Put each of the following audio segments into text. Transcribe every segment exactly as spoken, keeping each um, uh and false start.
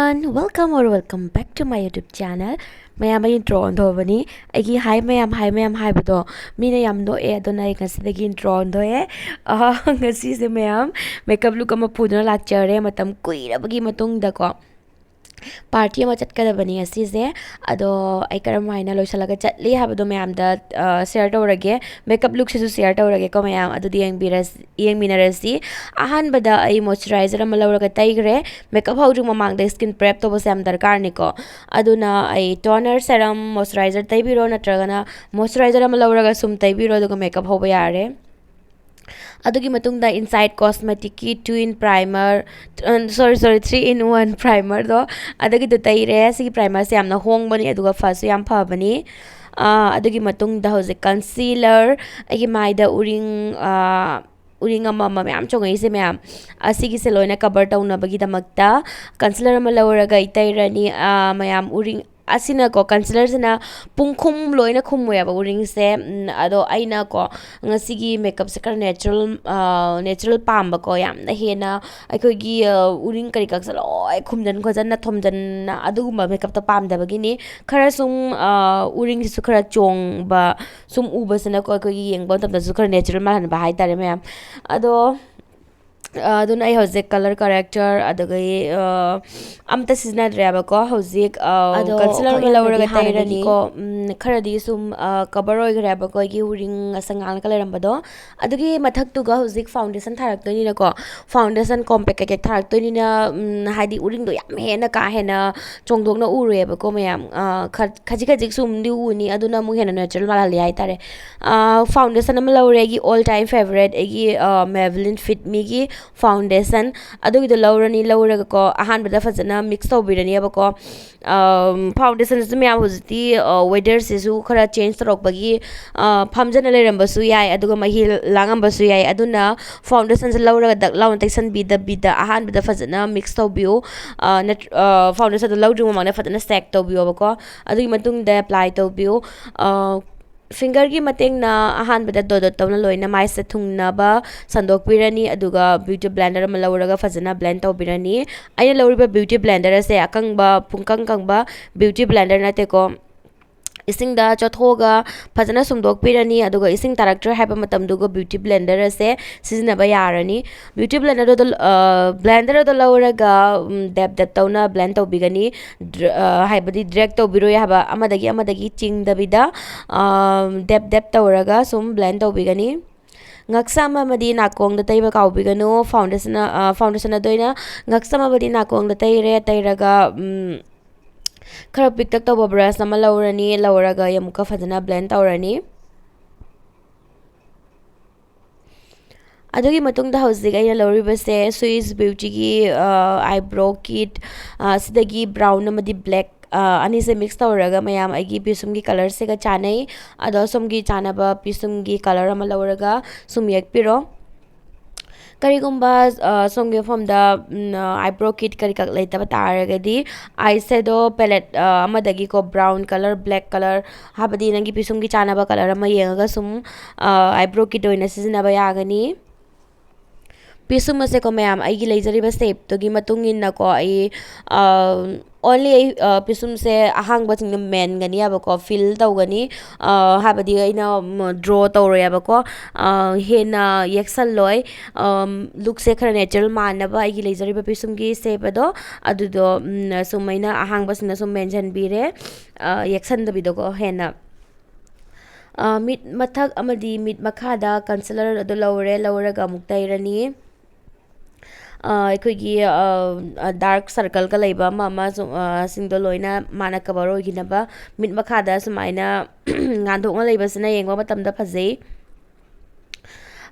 And welcome or welcome back to my YouTube channel. ꯃꯌꯥꯝ ꯑꯩ intro ꯑꯣꯟꯊꯣꯛꯑꯕꯅꯤ꯫ ꯑꯩꯒꯤ ꯍꯥꯏ ꯃꯌꯥꯝ, ꯍꯥꯏ ꯃꯌꯥꯝ ꯍꯥꯏꯕꯗꯣ ꯃꯤꯅ ꯌꯥꯝ ꯅꯣꯛꯑꯦ, ꯑꯗꯨꯅ ꯑꯩ ꯉꯁꯤꯗꯒꯤ intro ꯑꯣꯟꯊꯣꯛꯑꯦ꯫ ꯑ, ꯉꯁꯤꯁꯦ ꯃꯌꯥꯝ makeup look ꯑꯃ ꯄꯨꯗꯨꯅ ꯂꯥꯛꯆꯔꯦ, ꯃꯇꯝ ꯀꯨꯏꯔꯕꯒꯤ ꯃꯇꯨꯡꯗꯀꯣ꯫ Party ꯑꯃ ꯆꯠꯀꯗꯕꯅꯤ ꯉꯁꯤꯁꯦ꯫ ꯑꯗꯣ ꯑꯩ ꯀꯔꯝ ꯍꯥꯏꯅ ꯂꯣꯏꯁꯤꯜꯂꯒ ꯆꯠꯂꯤ ꯍꯥꯏꯕꯗꯣ ꯃꯌꯥꯝꯗ, ꯑ, share ꯇꯧꯔꯒꯦ꯫ Makeup lookꯁꯤꯁꯨ share ꯇꯧꯔꯒꯦꯀꯣ ꯃꯌꯥꯝ, ꯑꯗꯨꯗꯤ ꯌꯦꯡꯕꯤꯔꯁ-, ꯌꯦꯡꯃꯤꯟꯅꯔꯁꯤ꯫ ꯑꯍꯥꯟꯕꯗ ꯑꯩ moisturizer ꯑꯃ ꯂꯧꯔꯒ ꯇꯩꯈ꯭ꯔꯦ꯫ Makeup ꯍꯧꯗ꯭ꯔꯤ ꯃꯃꯥꯡꯗ skin prep ꯇꯧꯕꯁꯦ ꯌꯥꯝ ꯗꯔꯀꯥꯔꯅꯤꯀꯣ꯫ ꯑꯗꯨꯅ ꯑꯩ toner, serum, moisturizer ꯇꯩꯕꯤꯔꯣ, ꯅꯠꯇ꯭ꯔꯒꯅ moisturizer ꯑꯃ ꯂꯧꯔꯒ ꯁꯨꯝ ꯇꯩꯕꯤꯔꯣ, ꯑꯗꯨꯒ makeup ꯍꯧꯕ ꯌꯥꯔꯦ꯫ ꯑꯗꯨꯒꯤ ꯃꯇꯨꯡꯗ Insight Cosmeticꯀꯤ two in primer, sorry, sorry, three in one primerꯗꯣ, ꯑꯗꯨꯒꯤꯗꯣ ꯇꯩꯔꯦ꯫ ꯁꯤꯒꯤ primerꯁꯦ ꯌꯥꯝꯅ ꯍꯣꯡꯕꯅꯤ, ꯑꯗꯨꯒ ꯐꯁꯨ ꯌꯥꯝ ꯐꯕꯅꯤ꯫ ꯑꯥ, ꯑꯗꯨꯒꯤ ꯃꯇꯨꯡꯗ ꯍꯧꯖꯤꯛ concealer, ꯑꯩꯒꯤ ꯃꯥꯏꯗ ꯎꯔꯤꯡ, ꯑꯥ, ꯎꯔꯤꯡ ꯑꯃ ꯑꯃ ꯃꯌꯥꯝ ꯆꯣꯡꯉꯛꯏꯁꯦ ꯃꯌꯥꯝ, ꯑꯁꯤꯒꯤꯁꯦ ꯂꯣꯏꯅ cover ꯇꯧꯅꯕꯒꯤꯗꯃꯛꯇ concealer ꯑꯃ ꯂꯧꯔꯒ ꯑꯩ ꯇꯩꯔꯅꯤ꯫ ꯑꯥ, ꯃꯌꯥꯝ, ꯎꯔꯤꯡ ꯑꯁꯤꯅꯀꯣ, concealerꯁꯤꯅ ꯄꯨꯡꯈꯨꯝ ꯂꯣꯏꯅ ꯈꯨꯝꯃꯣꯏꯕ ꯎꯔꯤꯡꯁꯦ꯫ ꯎꯝ, ꯑꯗꯣ ꯑꯩꯅꯀꯣ, ꯉꯁꯤꯒꯤ makeupꯁꯦ ꯈꯔ natural, ꯑ, natural ꯄꯥꯝꯕꯀꯣ, ꯌꯥꯝꯅ ꯍꯦꯟꯅ ꯑꯩꯈꯣꯏꯒꯤ, ꯑ, ꯎꯔꯤꯡ ꯀꯔꯤ ꯀꯔꯥꯁꯦ ꯂꯣꯏ ꯈꯨꯝꯖꯟ ꯈꯣꯠꯆꯟꯅ ꯊꯣꯝꯖꯟꯅ ꯑꯗꯨꯒꯨꯝꯕ makeupꯇꯣ ꯄꯥꯝꯗꯕꯒꯤꯅꯤ꯫ ꯈꯔ ꯁꯨꯝ, ꯑ, ꯎꯔꯤꯡꯁꯤꯁꯨ ꯈꯔ ꯆꯣꯡꯕ, ꯁꯨꯝ ꯎꯕꯁꯤꯅꯀꯣ, ꯑꯩꯈꯣꯏꯒꯤ ꯌꯦꯡꯕ ꯃꯇꯝꯗꯁꯨ ꯈꯔ natural ꯃꯥꯜꯍꯟꯕ ꯍꯥꯏꯇꯥꯔꯦ ꯃꯌꯥꯝ꯫ ꯑꯗꯣ ꯑ, ꯑꯗꯨꯅ ꯑꯩ ꯍꯧꯖꯤꯛ color corrector ꯑꯗꯒꯤ, ꯑ, ꯑꯝꯇ ꯁꯤꯖꯤꯟꯅꯗ꯭ꯔꯦꯕꯀꯣ ꯍꯧꯖꯤꯛ, ꯑ, ꯑꯗꯣ concealer ꯑꯃ ꯈ꯭ꯋꯥꯏ ꯂꯧꯔꯒ ꯍꯥꯟꯅꯗꯤ ꯇꯩꯔꯅꯤꯀꯣ, ꯍꯥꯟꯅꯗꯤꯀꯣ, ꯎꯝ, ꯈꯔꯗꯤ ꯁꯨꯝ, ꯑ, cover ꯑꯣꯏꯈ꯭ꯔꯦꯕꯀꯣ ꯑꯩꯒꯤ ꯎꯔꯤꯡ ꯉꯁꯪ ꯉꯥꯡꯂꯒ ꯂꯩꯔꯝꯕꯗꯣ꯫ ꯑꯗꯨꯒꯤ ꯃꯊꯛꯇꯨꯒ ꯍꯧꯖꯤꯛ foundation ꯊꯥꯔꯛꯇꯣꯏꯅꯤꯅꯀꯣ, foundation compact ꯀꯩꯀꯩ ꯊꯥꯔꯛꯇꯣꯏꯅꯤꯅ, ꯎꯝ, ꯍꯥꯏꯗꯤ ꯎꯔꯤꯡꯗꯣ ꯌꯥꯝ ꯍꯦꯟꯅ ꯀꯥ ꯍꯦꯟꯅ ꯆꯣꯡꯗꯣꯛꯅ ꯎꯔꯣꯏꯕꯀꯣ ꯃꯌꯥꯝ꯫ ꯑ, ꯈ-, ꯈꯖꯤꯛ ꯈꯖꯤꯛ ꯁꯨꯝꯗꯤ ꯎꯅꯤ, ꯑꯗꯨꯅ ꯑꯃꯨꯛ ꯍꯦꯟꯅ natural ꯃꯥꯜꯍꯜꯂꯤ ꯍꯥꯏꯇꯥꯔꯦ꯫ ꯑ, foundation ꯑꯃ ꯂꯧꯔꯦ, ꯑꯩꯒꯤ all time favourite, ꯑꯩꯒꯤ, ꯑ, Maybelline Fit Meꯒꯤ foundation꯫ ꯑꯗꯨꯒꯤꯗꯣ ꯂꯧꯔꯅꯤ, ꯂꯧꯔꯒꯀꯣ ꯑꯍꯥꯟꯕꯗ ꯐꯖꯅ mix ꯇꯧꯕꯤꯔꯅꯦꯕꯀꯣ꯫ ꯑꯝ, foundationꯁꯤꯁꯨ ꯃꯌꯥꯝ ꯍꯧꯖꯤꯛꯇꯤ, ꯑ, weatherꯁꯤꯁꯨ ꯈꯔ change ꯇꯧꯔꯛꯄꯒꯤ, ꯑ, ꯐꯝꯖꯅ ꯂꯩꯔꯝꯕꯁꯨ ꯌꯥꯏ, ꯑꯗꯨꯒ ꯃꯍꯤ ꯂꯥꯡꯉꯝꯕꯁꯨ ꯌꯥꯏ꯫ ꯑꯗꯨꯅ foundationꯁꯦ ꯂꯧꯔꯒ ꯗꯛ ꯂꯥꯎꯅ ꯇꯩꯁꯟꯕꯤꯗꯕꯤꯗ ꯑꯍꯥꯟꯕꯗ ꯐꯖꯅ mix ꯇꯧꯕꯤꯌꯨ꯫ ꯑ, ꯅꯠ-, ꯑ, foundationꯗꯣ ꯂꯧꯗ꯭ꯔꯤꯉꯩ ꯃꯃꯥꯡꯗ ꯐꯖꯅ set ꯇꯧꯕꯤꯌꯣꯕꯀꯣ꯫ ꯑꯗꯨꯒꯤ ꯃꯇꯨꯡꯗ apply ꯇꯧꯕꯤꯌꯨ꯫ ꯑ, ꯐꯤꯡꯒꯔꯒꯤ ꯃꯇꯦꯡꯅ ꯑꯍꯥꯟꯕꯗ ꯗꯣꯠ ꯗꯣꯠ ꯇꯧꯅ ꯂꯣꯏꯅ ꯃꯥꯏꯁꯦ ꯊꯨꯡꯅꯕ ꯁꯟꯗꯣꯛꯄꯤꯔꯅꯤ꯫ ꯑꯗꯨꯒ ꯕ꯭ꯌꯨꯇꯤ ꯕ꯭ꯂꯦꯟꯗꯔ ꯑꯃ ꯂꯧꯔꯒ ꯐꯖꯅ ꯕ꯭ꯂꯦꯟ ꯇꯧꯕꯤꯔꯅꯤ꯫ ꯑꯩꯅ ꯂꯧꯔꯤꯕ ꯕ꯭ꯌꯨꯇꯤ ꯕ꯭ꯂꯦꯟꯗꯔ ꯑꯁꯦ ꯑꯀꯪꯕ, ꯄꯨꯡꯀꯪ ꯀꯪꯕ ꯕ꯭ꯌꯨꯇꯤ ꯕ꯭ꯂꯦꯟꯗꯔ ꯅꯠꯇꯦꯀꯣ꯫ ꯏꯁꯤꯡꯗ ꯆꯣꯠꯊꯣꯛꯑꯒ ꯐꯖꯅ ꯁꯨꯝꯗꯣꯛꯄꯤꯔꯅꯤ꯫ ꯑꯗꯨꯒ ꯏꯁꯤꯡ ꯇꯥꯔꯛꯇ꯭ꯔꯦ ꯍꯥꯏꯕ ꯃꯇꯝꯗꯨꯒ ꯕ꯭ꯌꯨꯇꯤ ꯕ꯭ꯂꯦꯟꯗꯔ ꯑꯁꯦ ꯁꯤꯖꯤꯟꯅꯕ ꯌꯥꯔꯅꯤ꯫ ꯕ꯭ꯌꯨꯇꯤ ꯕ꯭ꯂꯦꯟꯗꯔꯗꯣ, ꯕ꯭ꯂꯦꯟꯗꯔꯗꯣ ꯂꯧꯔꯒ, ꯎꯝ, ꯗꯦꯞ ꯗꯦꯞ ꯇꯧꯅ ꯕ꯭ꯂꯦꯟ ꯇꯧꯕꯤꯒꯅꯤ꯫ ꯗ꯭ꯔ-, ꯑ, ꯍꯥꯏꯕꯗꯤ ꯗ꯭ꯔꯦꯛ ꯇꯧꯕꯤꯔꯣꯏ ꯍꯥꯏꯕ, ꯑꯃꯗꯒꯤ ꯑꯃꯗꯒꯤ ꯆꯤꯡꯗꯕꯤꯗ, ꯑ, ꯗꯦꯞ ꯗꯦꯞ ꯇꯧꯔꯒ ꯁꯨꯝ ꯕ꯭ꯂꯦꯟ ꯇꯧꯕꯤꯒꯅꯤ꯫ ꯉꯛꯁꯝ ꯑꯃꯗꯤ ꯅꯥꯀꯣꯡꯗ ꯇꯩꯕ ꯀꯥꯎꯕꯤꯒꯅꯨ꯫ ꯐꯥꯎꯟꯗꯦꯁꯟ, ꯑ, ꯐꯥꯎꯟꯗꯦꯁꯟ ꯑꯗꯣ ꯑꯩꯅ ꯉꯛꯁꯝ ꯑꯃꯗꯤ ꯅꯥꯀꯣꯡꯗ ꯇꯩꯔꯦ꯫ ꯇꯩꯔꯒ, ꯎꯝ, ꯈꯔ ꯄꯤꯛꯇꯛ ꯇꯧꯕ ꯕ꯭ꯔꯁ ꯑꯃ ꯂꯧꯔꯅꯤ꯫ ꯂꯧꯔꯒ ꯑꯩ ꯑꯃꯨꯛꯀ ꯐꯖꯅ ꯕ꯭ꯂꯦꯟ ꯇꯧꯔꯅꯤ꯫ ꯑꯗꯨꯒꯤ ꯃꯇꯨꯡꯗ ꯍꯧꯖꯤꯛ ꯑꯩꯅ ꯂꯧꯔꯤꯕꯁꯦ Swiss Beautyꯒꯤ, ꯑ, eyebrow kit, ꯑ, ꯁꯤꯗꯒꯤ ꯕ꯭ꯔꯥꯎꯟ ꯑꯃꯗꯤ ꯕ꯭ꯂꯦꯛ, ꯑ, ꯑꯅꯤꯁꯦ ꯃꯤꯛꯁ ꯇꯧꯔꯒ ꯃꯌꯥꯝ ꯑꯩꯒꯤ ꯄꯤꯁꯨꯝꯒꯤ ꯀꯂꯔꯁꯤꯒ ꯆꯥꯟꯅꯩ꯫ ꯑꯗꯣ ꯁꯣꯝꯒꯤ ꯆꯥꯟꯅꯕ ꯄꯤꯁꯨꯝꯒꯤ ꯀꯂꯔ ꯑꯃ ꯂꯧꯔꯒ ꯁꯨꯝ ꯌꯦꯛꯄꯤꯔꯣ꯫ ꯀꯔꯤꯒꯨꯝꯕ, ꯑ, ꯁꯣꯝꯒꯤ ꯃꯐꯝꯗ, ꯎꯝ, ꯑ, eyebrow kit ꯀꯔꯤ ꯀꯔꯤ ꯂꯩꯇꯕ ꯇꯥꯔꯒꯗꯤ, eyeshadow palette, ꯑ, ꯑꯃꯗꯒꯤꯀꯣ, ꯕ꯭ꯔꯥꯎꯟ ꯀꯂꯔ, ꯕ꯭ꯂꯦꯛ ꯀꯂꯔ, ꯍꯥꯏꯕꯗꯤ ꯅꯪꯒꯤ ꯄꯤꯁꯨꯝꯒꯤ ꯆꯥꯟꯅꯕ ꯀꯂꯔ ꯑꯃ ꯌꯦꯡꯉꯒ ꯁꯨꯝ, ꯑ, eyebrow kit ꯑꯣꯏꯅ ꯁꯤꯖꯤꯟꯅꯕ ꯌꯥꯒꯅꯤ꯫ ꯄꯤꯁꯨꯝ ꯑꯁꯦꯀꯣ ꯃꯌꯥꯝ, ꯑꯩꯒꯤ ꯂꯩꯖꯔꯤꯕ ꯁꯦꯞꯇꯨꯒꯤ ꯃꯇꯨꯡ ꯏꯟꯅꯀꯣ, ꯑꯩ, ꯑ, only ꯑꯩ, ꯑ, ꯄꯤꯁꯨꯝꯁꯦ ꯑꯍꯥꯡꯕꯁꯤꯡꯅ ꯃꯦꯟꯒꯅꯤ ꯍꯥꯏꯕꯀꯣ, ꯐꯤꯜ ꯇꯧꯒꯅꯤ꯫ ꯑ, ꯍꯥꯏꯕꯗꯤ ꯑꯩꯅ, ꯎꯝ, ꯗ꯭ꯔꯣ ꯇꯧꯔꯣꯏꯕꯀꯣ, ꯑ, ꯍꯦꯟꯅ ꯌꯦꯛꯁꯜꯂꯣꯏ꯫ ꯑꯝ, ꯂꯨꯛꯁꯦ ꯈꯔ ꯅꯦꯆꯔꯦꯜ ꯃꯥꯟꯅꯕ ꯑꯩꯒꯤ ꯂꯩꯖꯔꯤꯕ ꯄꯤꯁꯨꯝꯒꯤ ꯁꯦꯞ ꯑꯗꯣ, ꯑꯗꯨꯗꯣ, ꯎꯝ, ꯁꯨꯃꯥꯏꯅ ꯑꯍꯥꯡꯕꯁꯤꯡꯅ ꯁꯨꯝ ꯃꯦꯟꯁꯤꯟꯕꯤꯔꯦ, ꯑ, ꯌꯦꯛꯁꯟꯗꯕꯤꯗꯀꯣ ꯍꯦꯟꯅ꯫ ꯑ, ꯃꯤꯠ ꯃꯊꯛ ꯑꯃꯗꯤ ꯃꯤꯠ ꯃꯈꯥꯗ ꯀꯟꯁꯤꯂꯔ ꯑꯗꯨ ꯂꯧꯔꯦ, ꯂꯧꯔꯒ ꯑꯃꯨꯛ ꯇꯩꯔꯅꯤ꯫ ꯑ, ꯑꯩꯈꯣꯏꯒꯤ, ꯑ, ꯑ, ꯗꯥꯔꯛ ꯁꯔꯀꯜꯒ ꯂꯩꯕ ꯑꯃ ꯑꯃ ꯁꯨꯝ, ꯑ, ꯁꯤꯡꯗꯣ ꯂꯣꯏꯅ ꯃꯥꯅ ꯀꯕꯔ ꯑꯣꯏꯈꯤꯅꯕ ꯃꯤꯠ ꯃꯈꯥꯗ ꯁꯨꯃꯥꯏꯅ ꯉꯥꯟꯊꯣꯛꯅ ꯂꯩꯕꯁꯤꯅ ꯌꯦꯡꯕ ꯃꯇꯝꯗ ꯐꯖꯩ꯫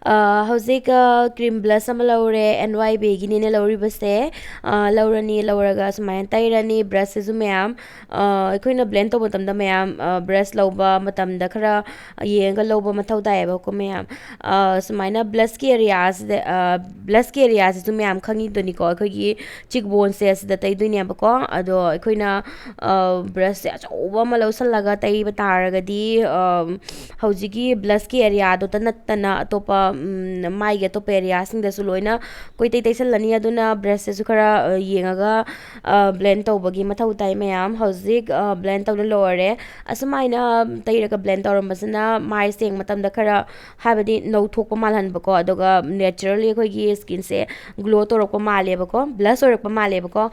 ꯑ, ꯍꯧꯖꯤꯛ, ꯑ, cream blush ꯑꯃ ꯂꯧꯔꯦ, N Y B ꯒꯤꯅꯤꯅꯦ ꯂꯧꯔꯤꯕꯁꯦ꯫ ꯑ, ꯂꯧꯔꯅꯤ, ꯂꯧꯔꯒ ꯁꯨꯃꯥꯏꯅ ꯇꯩꯔꯅꯤ꯫ Brush ꯁꯤꯁꯨ ꯃꯌꯥꯝ, ꯑ, ꯑꯩꯈꯣꯏꯅ blend ꯇꯧꯕ ꯃꯇꯝꯗ ꯃꯌꯥꯝ, ꯑ, brush ꯂꯧꯕ ꯃꯇꯝꯗ ꯈꯔ ꯌꯦꯡꯉꯒ ꯂꯧꯕ ꯃꯊꯧ ꯇꯥꯏꯌꯦꯕꯀꯣ ꯃꯌꯥꯝ꯫ ꯑ, ꯁꯨꯃꯥꯏꯅ blush ꯀꯤ area ꯁꯤꯗ, ꯑ, blush ꯀꯤ area ꯁꯤꯁꯨ ꯃꯌꯥꯝ ꯈꯪꯉꯤꯗꯨꯅꯤꯀꯣ, ꯑꯩꯈꯣꯏꯒꯤ cheek bone ꯁꯦ ꯑꯁꯤꯗ ꯇꯩꯗꯣꯏꯅꯦꯕꯀꯣ꯫ ꯑꯗꯣ ꯑꯩꯈꯣꯏꯅ, ꯑ, brush ꯁꯦ ꯑꯆꯧꯕ ꯑꯃ ꯂꯧꯁꯜꯂꯒ ꯇꯩꯕ ꯇꯥꯔꯒꯗꯤ, ꯑ, ꯍꯧꯖꯤꯛꯀꯤ blush ꯀꯤ area ꯗꯣꯇ ꯅꯠꯇꯅ ꯑꯇꯣꯞꯄ, ꯎꯝ, ꯃꯥꯏꯒꯤ ꯑꯇꯣꯞꯄ area ꯁꯤꯡꯗꯁꯨ ꯂꯣꯏꯅ ꯀꯣꯏꯇꯩ ꯇꯩꯁꯜꯂꯅꯤ꯫ ꯑꯗꯨꯅ brush ꯁꯤꯁꯨ ꯈꯔ, ꯑ, ꯌꯦꯡꯉꯒ, ꯑ, blend ꯇꯧꯕꯒꯤ ꯃꯊꯧ ꯇꯥꯏ ꯃꯌꯥꯝ꯫ ꯍꯧꯖꯤꯛ, ꯑ, blend ꯇꯧꯅ ꯂꯣꯏꯔꯦ꯫ ꯑꯁꯨꯃꯥꯏꯅ ꯇꯩꯔꯒ blend ꯇꯧꯔꯝꯕꯁꯤꯅ ꯃꯥꯏ ꯁꯦꯡꯕ ꯃꯇꯝꯗ ꯈꯔ, ꯍꯥꯏꯕꯗꯤ ꯅꯧꯊꯣꯛꯄ ꯃꯥꯜꯍꯟꯕꯀꯣ, ꯑꯗꯨꯒ naturally ꯑꯩꯈꯣꯏꯒꯤ skin ꯁꯦ glow ꯇꯧꯔꯛꯄ ꯃꯥꯜꯂꯦꯕꯀꯣ, blush ꯑꯣꯏꯔꯛꯄ ꯃꯥꯜꯂꯦꯕꯀꯣ꯫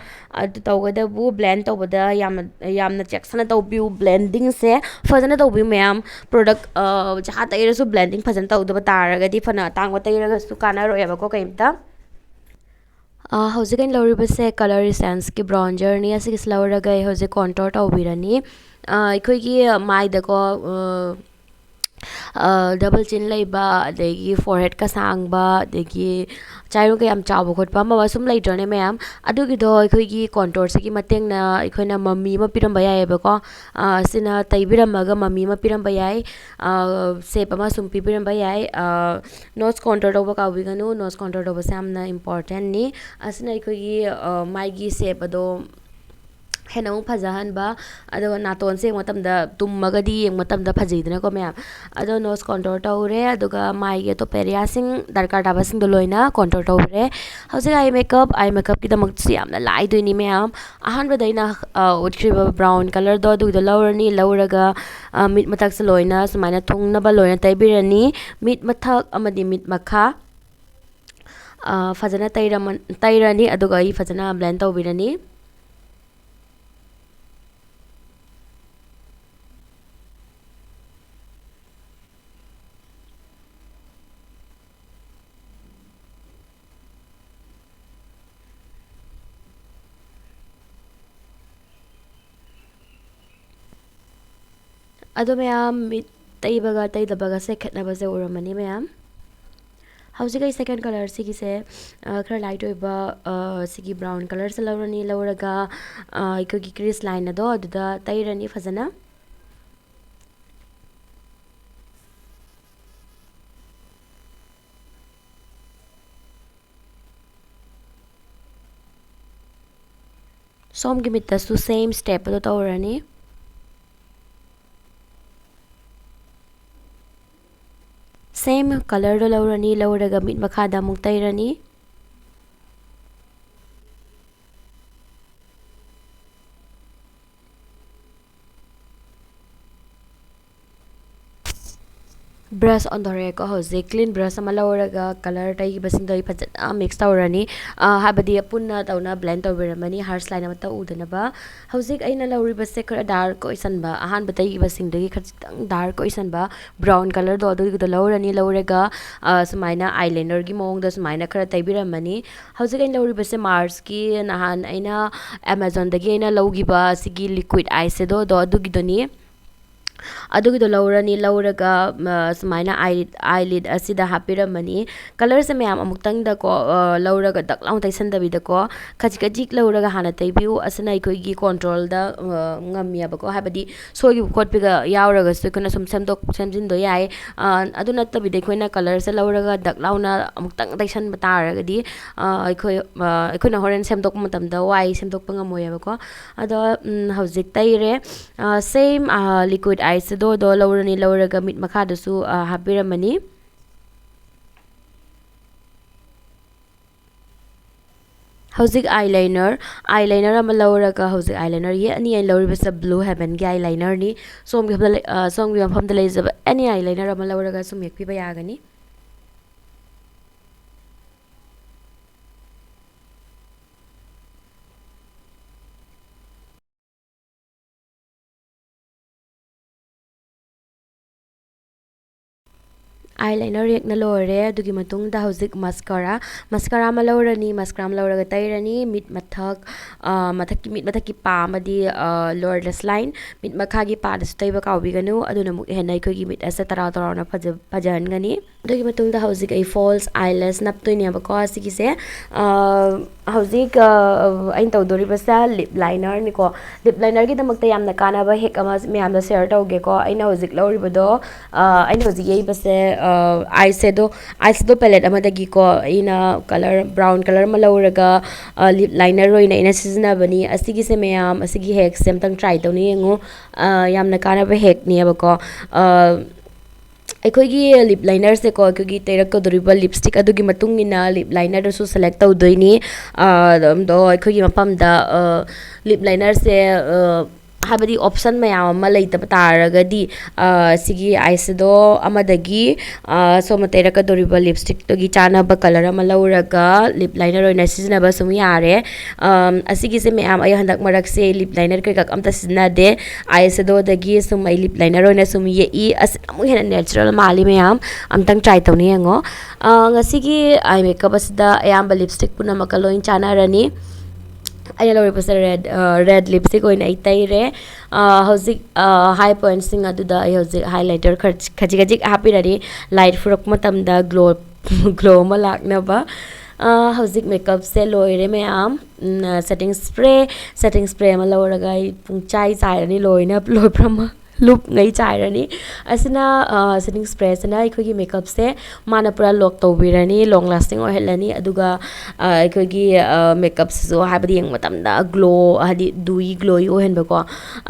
ꯑꯗꯨ ꯇꯧꯒꯗꯕꯨ blend ꯇꯧꯕꯗ ꯌꯥꯝꯅ, ꯌꯥꯝꯅ ꯆꯦꯛꯁꯤꯟꯅ ꯇꯧꯕꯤꯌꯨ꯫ Blending ꯁꯦ ꯐꯖꯅ ꯇꯧꯕꯤꯌꯨ ꯃꯌꯥꯝ꯫ Product, ꯑ, ꯖꯍꯥ ꯇꯩꯔꯁꯨ blending ꯐꯖꯅ ꯇꯧꯗꯕ ꯇꯥꯔꯒꯗꯤ ꯐꯅ ꯑꯇꯥꯡꯕ ꯇꯩꯔꯒꯁꯨ ꯀꯥꯟꯅꯔꯣꯏꯕꯀꯣ ꯀꯩꯝꯇ꯫ ꯑ, ꯍꯧꯖꯤꯛ ꯑꯩꯅ ꯂꯧꯔꯤꯕꯁꯦ Color Essence ꯀꯤ bronzer ꯅꯤ꯫ ꯑꯁꯤꯒꯤꯁꯤ ꯂꯧꯔꯒ ꯑꯩ ꯍꯧꯖꯤꯛ contour ꯇꯧꯕꯤꯔꯅꯤ꯫ ꯑ, ꯑꯩꯈꯣꯏꯒꯤ ꯃꯥꯏꯗꯀꯣ, ꯑ, ꯑ, double chin ꯂꯩꯕ, ꯑꯗꯒꯤ forehead ꯀ ꯁꯥꯡꯕ, ꯑꯗꯒꯤ ꯆꯥꯏꯔꯨꯡꯒ ꯌꯥꯝ ꯆꯥꯎꯕ ꯈꯣꯠꯄ ꯑꯃ ꯑꯃ ꯁꯨꯝ ꯂꯩꯇ꯭ꯔꯅꯦ ꯃꯌꯥꯝ? ꯑꯗꯨꯒꯤꯗꯣ ꯑꯩꯈꯣꯏꯒꯤ contour ꯁꯤꯒꯤ ꯃꯇꯦꯡꯅ ꯑꯩꯈꯣꯏꯅ ꯃꯃꯤ ꯑꯃ ꯄꯤꯔꯝꯕ ꯌꯥꯏꯌꯦꯕꯀꯣ꯫ ꯑ, ꯁꯤꯅ ꯇꯩꯕꯤꯔꯝꯃꯒ ꯃꯃꯤ ꯑꯃ ꯄꯤꯔꯝꯕ ꯌꯥꯏ꯫ ꯑ, shape ꯑꯃ ꯁꯨꯝ ꯄꯤꯕꯤꯔꯝꯕ ꯌꯥꯏ꯫ ꯑ, nose contour ꯇꯧꯕ ꯀꯥꯎꯕꯤꯒꯅꯨ, nose contour ꯇꯧꯕꯁꯦ ꯌꯥꯝꯅ important ꯅꯤ꯫ ꯑꯁꯤꯅ ꯑꯩꯈꯣꯏꯒꯤ, ꯑ, ꯃꯥꯏꯒꯤ shape ꯑꯗꯣ ꯍꯦꯟꯅ ꯑꯃꯨꯛ ꯐꯖꯍꯟꯕ, ꯑꯗꯨꯒ ꯅꯥꯇꯣꯟꯁꯦ ꯌꯦꯡꯕ ꯃꯇꯝꯗ, ꯇꯨꯝꯃꯒꯗꯤ ꯌꯦꯡꯕ ꯃꯇꯝꯗ ꯐꯖꯩꯗꯅꯀꯣ ꯃꯌꯥꯝ꯫ ꯑꯗꯣ nose contour ꯇꯧꯔꯦ, ꯑꯗꯨꯒ ꯃꯥꯏꯒꯤ ꯑꯇꯣꯞꯄ area ꯁꯤꯡ ꯗꯔꯀꯥꯔ ꯇꯥꯕꯁꯤꯡꯗꯣ ꯂꯣꯏꯅ contour ꯇꯧꯔꯦ꯫ ꯍꯧꯖꯤꯛ eye makeup, eye makeup ꯀꯤꯗꯃꯛꯁꯨ ꯌꯥꯝꯅ ꯂꯥꯏꯗꯣꯏꯅꯤ ꯃꯌꯥꯝ꯫ ꯑꯍꯥꯟꯕꯗ ꯑꯩꯅ, ꯑ, ꯎꯠꯈ꯭ꯔꯤꯕ brown colour ꯗꯣ, ꯑꯗꯨꯒꯤꯗꯣ ꯂꯧꯔꯅꯤ, ꯂꯧꯔꯒ, ꯑ, ꯃꯤꯠ ꯃꯊꯛꯁꯦ ꯂꯣꯏꯅ ꯁꯨꯃꯥꯏꯅ ꯊꯨꯡꯅꯕ ꯂꯣꯏꯅ ꯇꯩꯕꯤꯔꯅꯤ꯫ ꯃꯤꯠ ꯃꯊꯛ ꯑꯃꯗꯤ ꯃꯤꯠ ꯃꯈꯥ, ꯑ, ꯐꯖꯅ ꯇꯩꯔꯃ-, ꯇꯩꯔꯅꯤ, ꯑꯗꯨꯒ ꯑꯩ ꯐꯖꯅ blend ꯇꯧꯕꯤꯔꯅꯤ꯫ ꯑꯗꯣ ꯃꯌꯥꯝ, ꯃꯤꯠ ꯇꯩꯕꯒ ꯇꯩꯗꯕꯒꯁꯦ ꯈꯦꯠꯅꯕꯁꯦ ꯎꯔꯝꯃꯅꯤ ꯃꯌꯥꯝ꯫ ꯍꯧꯖꯤꯛ ꯑꯩ second colour ꯁꯤꯒꯤꯁꯦ, ꯑ, ꯈꯔ light ꯑꯣꯏꯕ, ꯑ, ꯁꯤꯒꯤ brown colour ꯁꯦ ꯂꯧꯔꯅꯤ꯫ ꯂꯧꯔꯒ, ꯑ, ꯑꯩꯈꯣꯏꯒꯤ crease line ꯑꯗꯣ ꯑꯗꯨꯗ ꯇꯩꯔꯅꯤ ꯐꯖꯅ꯫ ꯁꯣꯝꯒꯤ ꯃꯤꯠꯇꯁꯨ same step ꯑꯗꯨ ꯇꯧꯔꯅꯤ꯫ Same colour ꯗꯣ ꯂꯧꯔꯅꯤ, ꯂꯧꯔꯒ ꯃꯤꯠ ꯃꯈꯥꯗ ꯑꯃꯨꯛ ꯇꯩꯔꯅꯤ꯫ Brush ꯑꯣꯟꯊꯣꯔꯛꯑꯦꯀꯣ꯫ ꯍꯧꯖꯤꯛ clean brush ꯑꯃ ꯂꯧꯔꯒ colour ꯇꯩꯈꯤꯕꯁꯤꯡꯗꯣ ꯑꯩ ꯐꯖꯅ mix ꯇꯧꯔꯅꯤ꯫ ꯑ, ꯍꯥꯏꯕꯗꯤ ꯄꯨꯟꯅ ꯇꯧꯅ blend ꯇꯧꯕꯤꯔꯝꯃꯅꯤ, harsh line ꯑꯃꯠꯇ ꯎꯗꯅꯕ꯫ ꯍꯧꯖꯤꯛ ꯑꯩꯅ ꯂꯧꯔꯤꯕꯁꯦ ꯈꯔ dark ꯑꯣꯏꯁꯟꯕ, ꯑꯍꯥꯟꯕ ꯇꯩꯈꯤꯕꯁꯤꯡꯗꯒꯤ ꯈꯖꯤꯛꯇꯪ dark ꯑꯣꯏꯁꯟꯕ brown colour ꯗꯣ ꯑꯗꯨꯒꯤꯗꯣ ꯂꯧꯔꯅꯤ꯫ ꯂꯧꯔꯒ, ꯑ, ꯁꯨꯃꯥꯏꯅ eyeliner ꯒꯤ ꯃꯑꯣꯡꯗ ꯁꯨꯃꯥꯏꯅ ꯈꯔ ꯇꯩꯕꯤꯔꯝꯃꯅꯤ꯫ ꯍꯧꯖꯤꯛ ꯑꯩꯅ ꯂꯧꯔꯤꯕꯁꯦ Mars ꯀꯤ ꯅꯍꯥꯟ ꯑꯩꯅ Amazon ꯗꯒꯤ ꯑꯩꯅ ꯂꯧꯈꯤꯕ ꯁꯤꯒꯤ liquid eye shadow ꯗꯣ ꯑꯗꯨꯒꯤꯗꯨꯅꯤ꯫ ꯑꯗꯨꯒꯤꯗꯣ ꯂꯧꯔꯅꯤ꯫ ꯂꯧꯔꯒ, ꯃ, ꯁꯨꯃꯥꯏꯅ eyelid, eyelid ꯑꯁꯤꯗ ꯍꯥꯞꯄꯤꯔꯝꯃꯅꯤ꯫ Colour ꯁꯦ ꯃꯌꯥꯝ ꯑꯃꯨꯛꯇꯪꯗꯀꯣ, ꯑ, ꯂꯧꯔꯒ ꯗꯛ ꯂꯥꯎꯅ ꯇꯩꯁꯟꯗꯕꯤꯗꯀꯣ, ꯈꯖꯤꯛ ꯈꯖꯤꯛ ꯂꯧꯔꯒ ꯍꯥꯟꯅ ꯇꯩꯕꯤꯌꯨ꯫ ꯑꯁꯤꯅ ꯑꯩꯈꯣꯏꯒꯤ control ꯗ, ꯑ, ꯉꯝꯃꯦꯕꯀꯣ꯫ ꯍꯥꯏꯕꯗꯤ ꯁꯣꯏꯈꯤꯕ ꯈꯣꯠꯄꯤꯒ ꯌꯥꯎꯔꯒꯁꯨ ꯑꯩꯈꯣꯏꯅ ꯁꯨꯝ ꯁꯦꯝꯗꯣꯛ ꯁꯦꯝꯖꯤꯟꯗꯣ ꯌꯥꯏ꯫ ꯑ, ꯑꯗꯨ ꯅꯠꯇꯕꯤꯗ ꯑꯩꯈꯣꯏꯅ colour ꯁꯦ ꯂꯧꯔꯒ ꯗꯛ ꯂꯥꯎꯅ ꯑꯃꯨꯛꯇꯪ ꯇꯩꯁꯟꯕ ꯇꯥꯔꯒꯗꯤ, ꯑ, ꯑꯩꯈꯣꯏ, ꯑ, ꯑꯩꯈꯣꯏꯅ ꯍꯣꯔꯦꯟ ꯁꯦꯝꯗꯣꯛꯄ ꯃꯇꯝꯗ ꯋꯥꯏ, ꯁꯦꯝꯗꯣꯛꯄ ꯉꯝꯃꯣꯏꯌꯦꯕꯀꯣ꯫ ꯑꯗꯣ, ꯎꯝ, ꯍꯧꯖꯤꯛ ꯇꯩꯔꯦ꯫ ꯑ, same, ꯑ, liquid eye shadow ꯗꯣ ꯂꯧꯔꯅꯤ꯫ ꯂꯧꯔꯒ ꯃꯤꯠ ꯃꯈꯥꯗꯁꯨ, ꯑ, ꯍꯥꯞꯄꯤꯔꯝꯃꯅꯤ꯫ ꯍꯧꯖꯤꯛ eyeliner, eyeliner ꯑꯃ ꯂꯧꯔꯒ, ꯍꯧꯖꯤꯛ eyeliner ꯌꯦꯛꯑꯅꯤ꯫ ꯑꯩꯅ ꯂꯧꯔꯤꯕꯁꯦ Blue Heaven ꯒꯤ eyeliner ꯅꯤ꯫ ꯁꯣꯝꯒꯤ ꯃꯐꯝꯗ ꯂꯩ-, ꯑ, ꯁꯣꯝꯒꯤ ꯃꯐꯝꯗ ꯂꯩꯖꯕ any eyeliner ꯑꯃ ꯂꯧꯔꯒ ꯁꯨꯝ ꯌꯦꯛꯄꯤꯕ ꯌꯥꯒꯅꯤ꯫ Eyeliner ꯌꯦꯛꯅ ꯂꯣꯏꯔꯦ꯫ ꯑꯗꯨꯒꯤ ꯃꯇꯨꯡꯗ ꯍꯧꯖꯤꯛ mascara, mascara ꯑꯃ ꯂꯧꯔꯅꯤ꯫ Mascara ꯑꯃ ꯂꯧꯔꯒ ꯇꯩꯔꯅꯤ꯫ ꯃꯤꯠ ꯃꯊꯛ, ꯑ, ꯃꯊꯛꯀꯤ, ꯃꯤꯠ ꯃꯊꯛꯀꯤ ꯄꯥ ꯑꯃꯗꯤ, ꯑ, lower lash line, ꯃꯤꯠ ꯃꯈꯥꯒꯤ ꯄꯥꯗꯁꯨ ꯇꯩꯕ ꯀꯥꯎꯕꯤꯒꯅꯨ꯫ ꯑꯗꯨꯅ ꯑꯃꯨꯛ ꯍꯦꯟꯅ ꯑꯩꯈꯣꯏꯒꯤ ꯃꯤꯠ ꯑꯁꯦ ꯇꯔꯥꯎ ꯇꯔꯥꯎꯅ ꯐꯖ-, ꯐꯖꯍꯟꯒꯅꯤ꯫ ꯑꯗꯨꯒꯤ ꯃꯇꯨꯡꯗ ꯍꯧꯖꯤꯛ ꯑꯩ ꯐꯣꯜꯁ ꯑꯥꯏꯂꯦꯁ ꯅꯞꯇꯣꯏꯅꯦꯕꯀꯣ꯫ ꯁꯤꯒꯤꯁꯦ ꯍꯧꯖꯤꯛ ꯑꯩꯅ ꯇꯧꯗꯣꯔꯤꯕꯁꯦ ꯂꯤꯞ ꯂꯥꯏꯅꯔꯅꯤꯀꯣ꯫ ꯂꯤꯞ ꯂꯥꯏꯅꯔꯒꯤꯗꯃꯛꯇ ꯌꯥꯝꯅ ꯀꯥꯟꯅꯕ ꯍꯦꯛ ꯑꯃ ꯃꯌꯥꯝꯗ ꯁꯤꯌꯔ ꯇꯧꯒꯦꯀꯣ꯫ ꯑꯩꯅ ꯍꯧꯖꯤꯛ ꯂꯧꯔꯤꯕꯗꯣ ꯑꯩꯅ ꯍꯧꯖꯤꯛ ꯌꯩꯕꯁꯦ ꯑꯥꯏ ꯁꯦꯗꯣ ꯑꯥꯏ ꯁꯦꯗꯣ ꯄꯦꯂꯦꯠ ꯑꯃꯗꯒꯤꯀꯣ ꯑꯩꯅ ꯀꯂꯔ ꯕ꯭ꯔꯥꯎꯟ ꯀꯂꯔ ꯑꯃ ꯂꯧꯔꯒ ꯂꯤꯞ ꯂꯥꯏꯅꯔ ꯑꯣꯏꯅ ꯑꯩꯅ ꯁꯤꯖꯤꯟꯅꯕꯅꯤ꯫ ꯑꯁꯤꯒꯤꯁꯦ ꯃꯌꯥꯝ ꯑꯁꯤꯒꯤ ꯍꯦꯛꯁꯦ ꯑꯝꯇꯪ ꯇ꯭ꯔꯥꯏ ꯇꯧꯅ ꯌꯦꯡꯉꯨ꯫ ꯌꯥꯝꯅ ꯀꯥꯟꯅꯕ ꯍꯦꯛꯅꯦꯕꯀꯣ꯫ ꯑꯩꯈꯣꯏꯒꯤ ꯂꯤꯞ ꯂꯥꯏꯅꯔꯁꯦꯀꯣ, ꯑꯩꯈꯣꯏꯒꯤ ꯇꯩꯔꯛꯀꯗꯧꯔꯤꯕ ꯂꯤꯞꯁꯇꯤꯛ ꯑꯗꯨꯒꯤ ꯃꯇꯨꯡ ꯏꯟꯅ ꯂꯤꯞ ꯂꯥꯏꯅꯔꯗꯨꯁꯨ ꯁꯦꯂꯦꯛ ꯇꯧꯗꯣꯏꯅꯤ꯫ ꯑꯗꯣ ꯑꯩꯈꯣꯏꯒꯤ ꯃꯐꯝꯗ ꯂꯤꯞ ꯂꯥꯏꯅꯔꯁꯦ ꯍꯥꯏꯕꯗꯤ ꯑꯣꯞꯁꯟ ꯃꯌꯥꯝ ꯑꯃ ꯂꯩꯇꯕ ꯇꯥꯔꯒꯗꯤ ꯁꯤꯒꯤ ꯑꯥꯏꯁꯦꯗꯣ ꯑꯃꯗꯒꯤ ꯁꯣꯝꯅ ꯇꯩꯔꯛꯀꯗꯧꯔꯤꯕ ꯂꯤꯞꯁꯇꯤꯛꯇꯨꯒꯤ ꯆꯥꯅꯕ ꯀꯂꯔ ꯑꯃ ꯂꯧꯔꯒ ꯂꯤꯞ ꯂꯥꯏꯅꯔ ꯑꯣꯏꯅ ꯁꯤꯖꯤꯟꯅꯕ ꯁꯨꯝ ꯌꯥꯔꯦ꯫ ꯑꯁꯤꯒꯤꯁꯦ ꯃꯌꯥꯝ ꯑꯩ ꯍꯟꯗꯛ ꯃꯔꯛꯁꯦ ꯂꯤꯞ ꯂꯥꯏꯅꯔ ꯀꯩꯀꯥ ꯑꯝꯇ ꯁꯤꯖꯤꯟꯅꯗꯦ꯫ ꯑꯥꯏ ꯁꯦꯗꯣꯗꯒꯤ ꯁꯨꯝ ꯑꯩ ꯂꯤꯞ ꯂꯥꯏꯅꯔ ꯑꯣꯏꯅ ꯁꯨꯝ ꯌꯦꯛꯏ꯫ ꯑꯁ, ꯑꯃꯨꯛ ꯍꯦꯟꯅ ꯅꯦꯆꯔꯦꯜ ꯃꯥꯜꯂꯤ ꯃꯌꯥꯝ꯫ ꯑꯝꯇꯪ ꯇ꯭ꯔꯥꯏ ꯇꯧꯅ ꯌꯦꯡꯉꯣ꯫ ꯉꯁꯤꯒꯤ ꯑꯥꯏ ꯃꯦꯀꯞ ꯑꯁꯤꯗ ꯑꯌꯥꯝꯕ ꯂꯤꯞꯁꯇꯤꯛ ꯄꯨꯝꯅꯃꯛꯀ ꯂꯣꯏ ꯆꯥꯟꯅꯔꯅꯤ꯫ ꯑꯩꯅ ꯂꯧꯔꯤꯕꯁꯦ ꯔꯦꯗ ꯔꯦꯗ ꯂꯤꯞꯁꯇꯤꯛ ꯑꯣꯏꯅ ꯑꯩ ꯇꯩꯔꯦ꯫ ꯍꯧꯖꯤꯛ ꯍꯥꯏ ꯄꯣꯏꯟꯠꯁꯤꯡ ꯑꯗꯨꯗ ꯑꯩ ꯍꯧꯖꯤꯛ ꯍꯥꯏꯂꯥꯏꯇꯔ ꯈꯖꯤꯛ ꯈꯖꯤꯛ ꯍꯥꯞꯄꯤꯔꯅꯤ, ꯂꯥꯏꯠ ꯐꯨꯔꯛꯄ ꯃꯇꯝꯗ ꯒ꯭ꯂꯣ ꯒ꯭ꯂꯣ ꯑꯃ ꯂꯥꯛꯅꯕ꯫ ꯍꯧꯖꯤꯛ ꯃꯦꯀꯞꯁꯦ ꯂꯣꯏꯔꯦ ꯃꯌꯥꯝ꯫ ꯁꯦꯇꯤꯡ ꯁ꯭ꯄ꯭ꯔꯦ ꯁꯦꯇꯤꯡ ꯁ꯭ꯄ꯭ꯔꯦ ꯑꯃ ꯂꯧꯔꯒ ꯑꯩ ꯄꯨꯡꯆꯥꯏ ꯆꯥꯏꯔꯅꯤ, ꯂꯣꯏꯅ ꯂꯣꯏꯕ꯭ꯔ ꯑꯃ ꯂꯨꯞꯉꯩ ꯆꯥꯏꯔꯅꯤ꯫ ꯑꯁꯤꯅ ꯁꯦꯇꯤꯡ ꯁ꯭ꯄ꯭ꯔꯦꯁꯤꯅ ꯑꯩꯈꯣꯏꯒꯤ ꯃꯦꯀꯞꯁꯦ ꯃꯥꯅ ꯄꯨꯔꯥ ꯂꯣꯛ ꯇꯧꯕꯤꯔꯅꯤ, ꯂꯣꯡ ꯂꯥꯁꯇꯤꯡ ꯑꯣꯏꯍꯜꯂꯅꯤ꯫ ꯑꯗꯨꯒ ꯑꯩꯈꯣꯏꯒꯤ ꯃꯦꯀꯞꯁꯤꯁꯨ ꯍꯥꯏꯕꯗꯤ ꯌꯦꯡꯕ ꯃꯇꯝꯗ ꯒ꯭ꯂꯣ, ꯍꯥꯏꯗꯤ ꯗꯨꯌꯤ ꯒ꯭ꯂꯣꯌꯤ ꯑꯣꯏꯍꯟꯕꯀꯣ꯫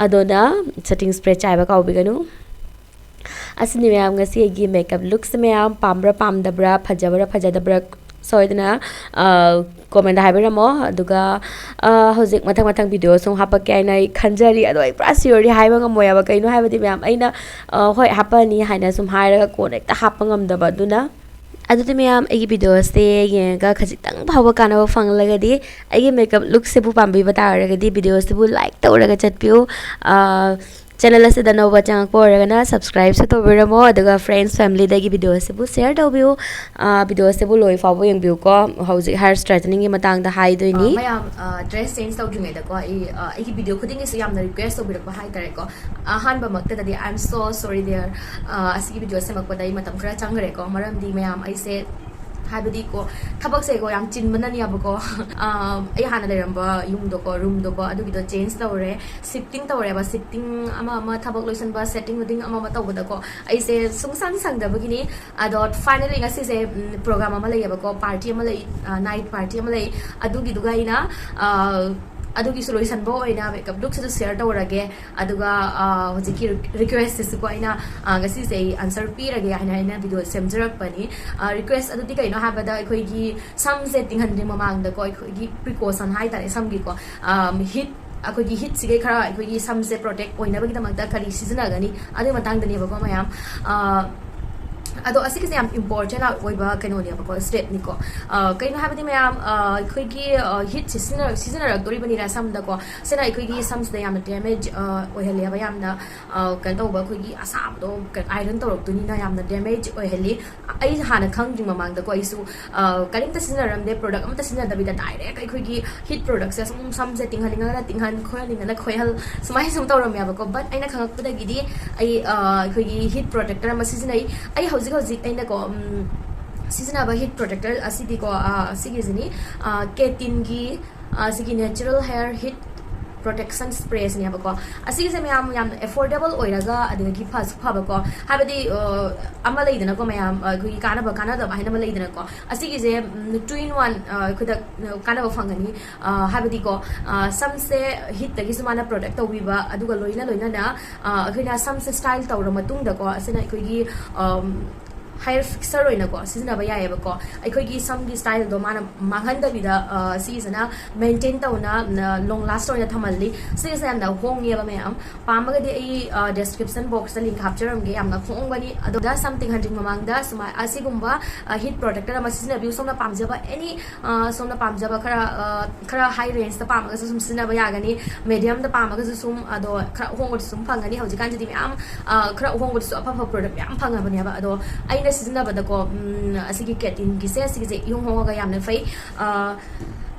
ꯑꯗꯨꯅ ꯁꯦꯇꯤꯡ ꯁ꯭ꯄ꯭ꯔꯦ ꯆꯥꯏꯕ ꯀꯥꯎꯕꯤꯒꯅꯨ꯫ ꯑꯁꯤꯅꯤ ꯃꯌꯥꯝ ꯉꯁꯤ ꯑꯩꯒꯤ ꯃꯦꯀꯞ ꯂꯨꯛꯁꯦ꯫ ꯃꯌꯥꯝ ꯄꯥꯝꯕ꯭ꯔꯥ ꯄꯥꯝꯗꯕ꯭ꯔꯥ, ꯐꯖꯕ꯭ꯔꯥ ꯐꯖꯗꯕ꯭ꯔꯥ, ꯁꯣꯏꯗꯅ ꯀꯣꯃꯦꯟꯗ ꯍꯥꯏꯕꯤꯔꯝꯃꯣ꯫ ꯑꯗꯨꯒ ꯍꯧꯖꯤꯛ ꯃꯊꯪ ꯃꯊꯪ ꯚꯤꯗꯤꯑꯣ ꯁꯨꯝ ꯍꯥꯞꯄꯛꯀꯦ ꯍꯥꯏꯅ ꯑꯩ ꯈꯟꯖꯔꯤ꯫ ꯑꯗꯣ ꯑꯩ ꯄꯨꯔꯥ ꯁꯤꯌꯣꯔꯗꯤ ꯍꯥꯏꯕ ꯉꯝꯃꯣꯏ ꯍꯥꯏꯕ꯫ ꯀꯩꯅꯣ ꯍꯥꯏꯕꯗꯤ ꯃꯌꯥꯝ, ꯑꯩꯅ ꯍꯣꯏ ꯍꯥꯞꯄꯛꯑꯅꯤ ꯍꯥꯏꯅ ꯁꯨꯝ ꯍꯥꯏꯔꯒ ꯀꯣꯟꯅ ꯍꯦꯛꯇ ꯍꯥꯞꯄ ꯉꯝꯗꯕ꯫ ꯑꯗꯨꯅ ꯑꯗꯨꯗꯤ ꯃꯌꯥꯝ, ꯑꯩꯒꯤ ꯚꯤꯗꯤꯑꯣꯁꯦ ꯌꯦꯡꯉꯒ ꯈꯖꯤꯛꯇꯪ ꯐꯥꯎꯕ ꯀꯥꯟꯅꯕ ꯐꯪꯂꯒꯗꯤ, ꯑꯩꯒꯤ ꯃꯦꯀꯞ ꯂꯨꯛꯁꯤꯕꯨ ꯄꯥꯝꯕꯤꯕ ꯇꯥꯔꯒꯗꯤ ꯚꯤꯗꯤꯑꯣꯁꯤꯕꯨ ꯂꯥꯏꯛ ꯇꯧꯔꯒ ꯆꯠꯄꯤꯌꯨ꯫ ꯆꯦꯅꯦꯜ ꯑꯁꯤꯗ ꯑꯅꯧꯕ ꯆꯪꯉꯛꯄ ꯑꯣꯏꯔꯒꯅ ꯁꯕꯁꯀ꯭ꯔꯥꯏꯕꯁꯨ ꯇꯧꯕꯤꯔꯝꯃꯣ, ꯑꯗꯨꯒ ꯐ꯭ꯔꯦꯟꯁ ꯐꯦꯃꯤꯂꯤꯗꯒꯤ ꯚꯤꯗꯤꯑꯣ ꯑꯁꯤꯕꯨ ꯁꯤꯌꯔ ꯇꯧꯕꯤꯌꯨ꯫ ꯑ, ꯚꯤꯗꯤꯑꯣ ꯑꯁꯤꯕꯨ ꯂꯣꯏ ꯐꯥꯎꯕ ꯌꯦꯡꯕꯤꯌꯨꯀꯣ꯫ ꯍꯧꯖꯤꯛ ꯍꯦꯌꯔ ꯁ꯭ꯇ꯭ꯔꯦꯇꯅꯤꯡꯒꯤ ꯃꯇꯥꯡꯗ ꯍꯥꯏꯗꯣꯏꯅꯤ꯫ ꯑ, ꯃꯌꯥꯝ, ꯑ, ꯗ꯭ꯔꯦꯁ ꯆꯦꯟꯖ ꯇꯧꯗ꯭ꯔꯤꯉꯩꯗꯀꯣ, ꯑꯩ, ꯑ, ꯑꯩꯒꯤ ꯚꯤꯗꯤꯑꯣ ꯈꯨꯗꯤꯡꯒꯤꯁꯨ ꯌꯥꯝꯅ ꯔꯤꯀ꯭ꯋꯦꯁ ꯇꯧꯕꯤꯔꯛꯄ ꯍꯥꯏꯇꯥꯔꯦꯀꯣ꯫ ꯑꯍꯥꯟꯕꯃꯛꯇꯗꯗꯤ, "I am so sorry, dear." ꯑ, ꯑꯁꯤꯒꯤ ꯚꯤꯗꯤꯑꯣ ꯁꯦꯝꯃꯛꯄꯗ ꯑꯩ ꯃꯇꯝ ꯈꯔ ꯆꯪꯈ꯭ꯔꯦꯀꯣ, ꯃꯔꯝꯗꯤ ꯃꯌꯥꯝ ꯑꯩꯁꯦ, ꯍꯥꯏꯕꯗꯤꯀꯣ, ꯊꯕꯛꯁꯦꯀꯣ ꯌꯥꯝ ꯆꯤꯟꯕꯅꯅꯦꯕꯀꯣ꯫ ꯑ, ꯑꯩ ꯍꯥꯟꯅ ꯂꯩꯔꯝꯕ ꯌꯨꯝꯗꯣꯀꯣ, ꯔꯨꯝꯗꯣꯀꯣ, ꯑꯗꯨꯒꯤꯗꯣ ꯆꯦꯟꯖ ꯇꯧꯔꯦ, ꯁꯤꯐꯇꯤꯡ ꯇꯧꯔꯦꯕ, ꯁꯤꯐꯇꯤꯡ ꯑꯃ ꯑꯃ ꯊꯕꯛ ꯂꯣꯏꯁꯟꯕ, ꯁꯦꯠꯇꯤꯡ ꯋꯦꯇꯤꯡ ꯑꯃ ꯑꯃ ꯇꯧꯕꯗꯀꯣ, ꯑꯩꯁꯦ ꯁꯨꯡꯁꯪ ꯁꯪꯗꯕꯒꯤꯅꯤ꯫ ꯑꯗꯣ ꯐꯥꯏꯅꯦꯂꯤ ꯉꯁꯤꯁꯦ, ꯎꯝ, ꯄ꯭ꯔꯣꯒ꯭ꯔꯥꯝ ꯑꯃ ꯂꯩꯌꯦꯕꯀꯣ, ꯄꯥꯔꯇꯤ ꯑꯃ ꯂꯩ, ꯑ, ꯅꯥꯏꯠ ꯄꯥꯔꯇꯤ ꯑꯃ ꯂꯩ, ꯑꯗꯨꯒꯤꯗꯨꯒ ꯑꯩꯅ, ꯑ, ꯑꯗꯨꯒꯤꯁꯨ ꯂꯣꯏꯁꯟꯕ ꯑꯣꯏꯅ ꯃꯦꯀꯞ ꯂꯨꯛꯁꯤꯁꯨ ꯁꯤꯌꯔ ꯇꯧꯔꯒꯦ꯫ ꯑꯗꯨꯒ, ꯑ, ꯍꯧꯖꯤꯛꯀꯤ ꯔꯤꯀ꯭ꯋꯦꯁꯁꯤꯁꯨꯀꯣ ꯑꯩꯅ, ꯑ, ꯉꯁꯤꯁꯦ ꯑꯩ ꯑꯟꯁꯔ ꯄꯤꯔꯒꯦ ꯍꯥꯏꯅ ꯑꯩꯅ ꯚꯤꯗꯤꯑꯣ ꯁꯦꯝꯖꯔꯛꯄꯅꯤ꯫ ꯑ, ꯔꯤꯀ꯭ꯋꯦꯁ ꯑꯗꯨꯗꯤ ꯀꯩꯅꯣ ꯍꯥꯏꯕꯗ, ꯑꯩꯈꯣꯏꯒꯤ ꯁꯝꯁꯦ ꯇꯤꯡꯍꯟꯗ꯭ꯔꯤ ꯃꯃꯥꯡꯗꯀꯣ, ꯑꯩꯈꯣꯏꯒꯤ ꯄ꯭ꯔꯤꯀꯣꯁꯟ ꯍꯥꯏꯇꯥꯔꯦ ꯁꯝꯒꯤꯀꯣ, ꯑꯝ, ꯍꯤꯠ, ꯑꯩꯈꯣꯏꯒꯤ ꯍꯤꯠꯁꯤꯒꯩ ꯈꯔ ꯑꯩꯈꯣꯏꯒꯤ ꯁꯝꯁꯦ ꯄ꯭ꯔꯣꯇꯦꯛ ꯑꯣꯏꯅꯕꯒꯤꯗꯃꯛꯇ ꯀꯔꯤ ꯁꯤꯖꯤꯟꯅꯒꯅꯤ, ꯑꯗꯨꯒꯤ ꯃꯇꯥꯡꯗꯅꯦꯕꯀꯣ ꯃꯌꯥꯝ꯫ ꯑ, ꯑꯗꯣ ꯑꯁꯤꯒꯤꯁꯦ ꯌꯥꯝ ꯏꯝꯄꯣꯔꯇꯦꯟ ꯑꯣꯏꯕ ꯀꯩꯅꯣꯅꯦꯕꯀꯣ, ꯁ꯭ꯇꯦꯞꯅꯤꯀꯣ꯫ ꯑ, ꯀꯩꯅꯣ ꯍꯥꯏꯕꯗꯤ ꯃꯌꯥꯝ, ꯑ, ꯑꯩꯈꯣꯏꯒꯤ, ꯑ, ꯍꯤꯠꯁꯦ ꯁꯤꯖꯤꯟꯅ-, ꯁꯤꯖꯤꯟꯅꯔꯛꯇꯣꯔꯤꯕꯅꯤꯅ ꯁꯝꯗꯀꯣ, ꯁꯤꯅ ꯑꯩꯈꯣꯏꯒꯤ ꯁꯝꯁꯤꯗ ꯌꯥꯝꯅ ꯗꯦꯃꯦꯖ, ꯑ, ꯑꯣꯏꯍꯜꯂꯦꯕ, ꯌꯥꯝꯅ, ꯑ, ꯀꯩꯅꯣ ꯇꯧꯕ, ꯑꯩꯈꯣꯏꯒꯤ ꯑꯁꯥꯕꯗꯣ ꯑꯥꯏꯔꯟ ꯇꯧꯔꯛꯇꯣꯏꯅꯤꯅ ꯌꯥꯝꯅ ꯗꯦꯃꯦꯖ ꯑꯣꯏꯍꯜꯂꯤ꯫ ꯑꯩ ꯍꯥꯟꯅ ꯈꯪꯗ꯭ꯔꯤ ꯃꯃꯥꯡꯗꯀꯣ, ꯑꯩꯁꯨ, ꯑ, ꯀꯔꯤꯝꯇ ꯁꯤꯖꯤꯟꯅꯔꯝꯗꯦ, ꯄ꯭ꯔꯣꯗꯛ ꯑꯃꯇ ꯁꯤꯖꯤꯟꯅꯗꯕꯤꯗ ꯗꯥꯏꯔꯦꯛ ꯑꯩꯈꯣꯏꯒꯤ ꯍꯤꯠ ꯄ꯭ꯔꯣꯗꯛꯁꯦ ꯁꯨꯝ ꯁꯝꯁꯦ ꯇꯤꯡꯍꯟꯅꯤꯡꯉꯒꯅ ꯇꯤꯡꯍꯟ, ꯈꯣꯏꯍꯟꯅꯤꯡꯉꯒꯅ ꯈꯣꯏꯍꯜ, ꯁꯨꯃꯥꯏꯅ ꯁꯨꯝ ꯇꯧꯔꯝꯃꯦꯕꯀꯣ꯫ ꯕꯠ ꯑꯩꯅ ꯈꯪꯉꯛꯄꯗꯒꯤꯗꯤ ꯑꯩ, ꯑ, ꯑꯩꯈꯣꯏꯒꯤ ꯍꯤꯠ ꯄ꯭ꯔꯣꯇꯦꯛꯇꯔ ꯑꯃ ꯁꯤꯖꯤꯟꯅꯩ꯫ ꯑꯩ ꯍꯧꯖꯤꯛ ꯍꯧꯖꯤꯛ ꯑꯩꯅꯀꯣ, ꯎꯝ, ꯁꯤꯖꯤꯟꯅꯕ ꯍꯤꯠ ꯄ꯭ꯔꯣꯇꯦꯛꯇꯔ ꯑꯁꯤꯗꯤꯀꯣ, ꯑ, ꯑꯁꯤꯒꯤꯁꯤꯅꯤ, ꯑ, ꯀꯦꯇꯤꯟꯒꯤ, ꯑ, ꯁꯤꯒꯤ natural hair heat protection ꯁ꯭ꯄ꯭ꯔꯦꯁꯤꯅꯦꯕꯀꯣ꯫ ꯑꯁꯤꯒꯤꯁꯦ ꯃꯌꯥꯝ ꯌꯥꯝꯅ ꯑꯦꯐꯣꯔꯗꯦꯕꯜ ꯑꯣꯏꯔꯒ ꯑꯗꯒꯤ ꯐꯁꯨ ꯐꯕꯀꯣ, ꯍꯥꯏꯕꯗꯤ, ꯑ, ꯑꯃ ꯂꯩꯗꯅꯀꯣ ꯃꯌꯥꯝ, ꯑ, ꯑꯩꯈꯣꯏꯒꯤ ꯀꯥꯟꯅꯕ ꯀꯥꯟꯅꯗꯕ ꯍꯥꯏꯅ ꯑꯃ ꯂꯩꯗꯅꯀꯣ꯫ ꯑꯁꯤꯒꯤꯁꯦ, ꯎꯝ, two in one, ꯑ, ꯑꯩꯈꯣꯏꯗ ꯀꯥꯟꯅꯕ ꯐꯪꯒꯅꯤ꯫ ꯑ, ꯍꯥꯏꯕꯗꯤꯀꯣ, ꯑ, ꯁꯝꯁꯦ ꯍꯤꯠꯇꯒꯤꯁꯨ ꯃꯥꯅ ꯄ꯭ꯔꯣꯇꯦꯛ ꯇꯧꯕꯤꯕ, ꯑꯗꯨꯒ ꯂꯣꯏꯅ ꯂꯣꯏꯅꯅ, ꯑ, ꯑꯩꯈꯣꯏꯅ ꯁꯝꯁꯦ ꯁ꯭ꯇꯥꯏꯜ ꯇꯧꯔ ꯃꯇꯨꯡꯗꯀꯣ, ꯑꯁꯤꯅ ꯑꯩꯈꯣꯏꯒꯤ, ꯑꯝ, ꯍꯦꯌꯔ ꯐꯤꯛꯁꯔ ꯑꯣꯏꯅꯀꯣ ꯁꯤꯖꯤꯟꯅꯕ ꯌꯥꯏꯑꯕꯀꯣ꯫ ꯑꯩꯈꯣꯏꯒꯤ ꯁꯝꯒꯤ ꯁ꯭ꯇꯥꯏꯜꯗꯣ ꯃꯥꯅ ꯃꯥꯡꯍꯟꯗꯕꯤꯗ, ꯑ, ꯁꯤꯒꯤꯁꯤꯅ ꯃꯦꯟꯇꯦꯟ ꯇꯧꯅ, ꯂꯣꯡ ꯂꯥꯁ ꯑꯣꯏꯅ ꯊꯝꯍꯜꯂꯤ꯫ ꯁꯤꯒꯤꯁꯤꯅ ꯌꯥꯝꯅ ꯍꯣꯡꯉꯦꯕ ꯃꯌꯥꯝ꯫ ꯄꯥꯝꯃꯒꯗꯤ ꯑꯩ, ꯑ, ꯗꯦꯁꯀ꯭ꯔꯤꯞꯁꯟ ꯕꯣꯛꯁꯇ ꯂꯤꯡ ꯍꯥꯞꯆꯔꯝꯒꯦ, ꯌꯥꯝꯅ ꯍꯣꯡꯕꯅꯤ꯫ ꯑꯗꯨꯗ ꯁꯝ ꯇꯤꯡꯍꯟꯗ꯭ꯔꯤ ꯃꯃꯥꯡꯗ ꯁꯨꯃꯥꯏ-, ꯑꯁꯤꯒꯨꯝꯕ, ꯑ, ꯍꯤꯠ ꯄ꯭ꯔꯣꯇꯦꯛꯇꯔ ꯑꯃ ꯁꯤꯖꯤꯟꯅꯕꯤꯌꯨ꯫ ꯁꯣꯝꯅ ꯄꯥꯝꯖꯕ ꯑꯦꯅꯤ, ꯑ, ꯁꯣꯝꯅ ꯄꯥꯝꯖꯕ ꯈꯔ, ꯑ, ꯈꯔ ꯍꯥꯏ ꯔꯦꯟꯖꯇ ꯄꯥꯝꯃꯒꯁꯨ ꯁꯨꯝ ꯁꯤꯖꯤꯟꯅꯕ ꯌꯥꯒꯅꯤ, ꯃꯦꯗꯤꯌꯝꯗ ꯄꯥꯝꯃꯒꯁꯨ ꯁꯨꯝ, ꯑꯗꯣ ꯈꯔ ꯑꯍꯣꯡꯕꯗꯁꯨ ꯁꯨꯝ ꯐꯪꯒꯅꯤ꯫ ꯍꯧꯖꯤꯛꯀꯥꯟꯁꯤꯗꯤ ꯃꯌꯥꯝ, ꯑ, ꯈꯔ ꯑꯍꯣꯡꯕꯗꯁꯨ ꯑꯐ ꯑꯐꯕ ꯄ꯭ꯔꯣꯗꯛ ꯃꯌꯥꯝ ꯐꯪꯉꯕꯅꯦꯕ꯫ ꯑꯗꯣ ꯑꯩꯅ ꯁꯤꯖꯤꯟꯅꯕꯗꯀꯣ, ꯎꯝ, ꯑꯁꯤꯒꯤ ꯀꯦꯇꯤꯟꯒꯤꯁꯦ, ꯑꯁꯤꯒꯤꯁꯦ ꯏꯍꯣꯡ ꯍꯣꯡꯉꯒ ꯌꯥꯝꯅ ꯐꯩ꯫ ꯑ,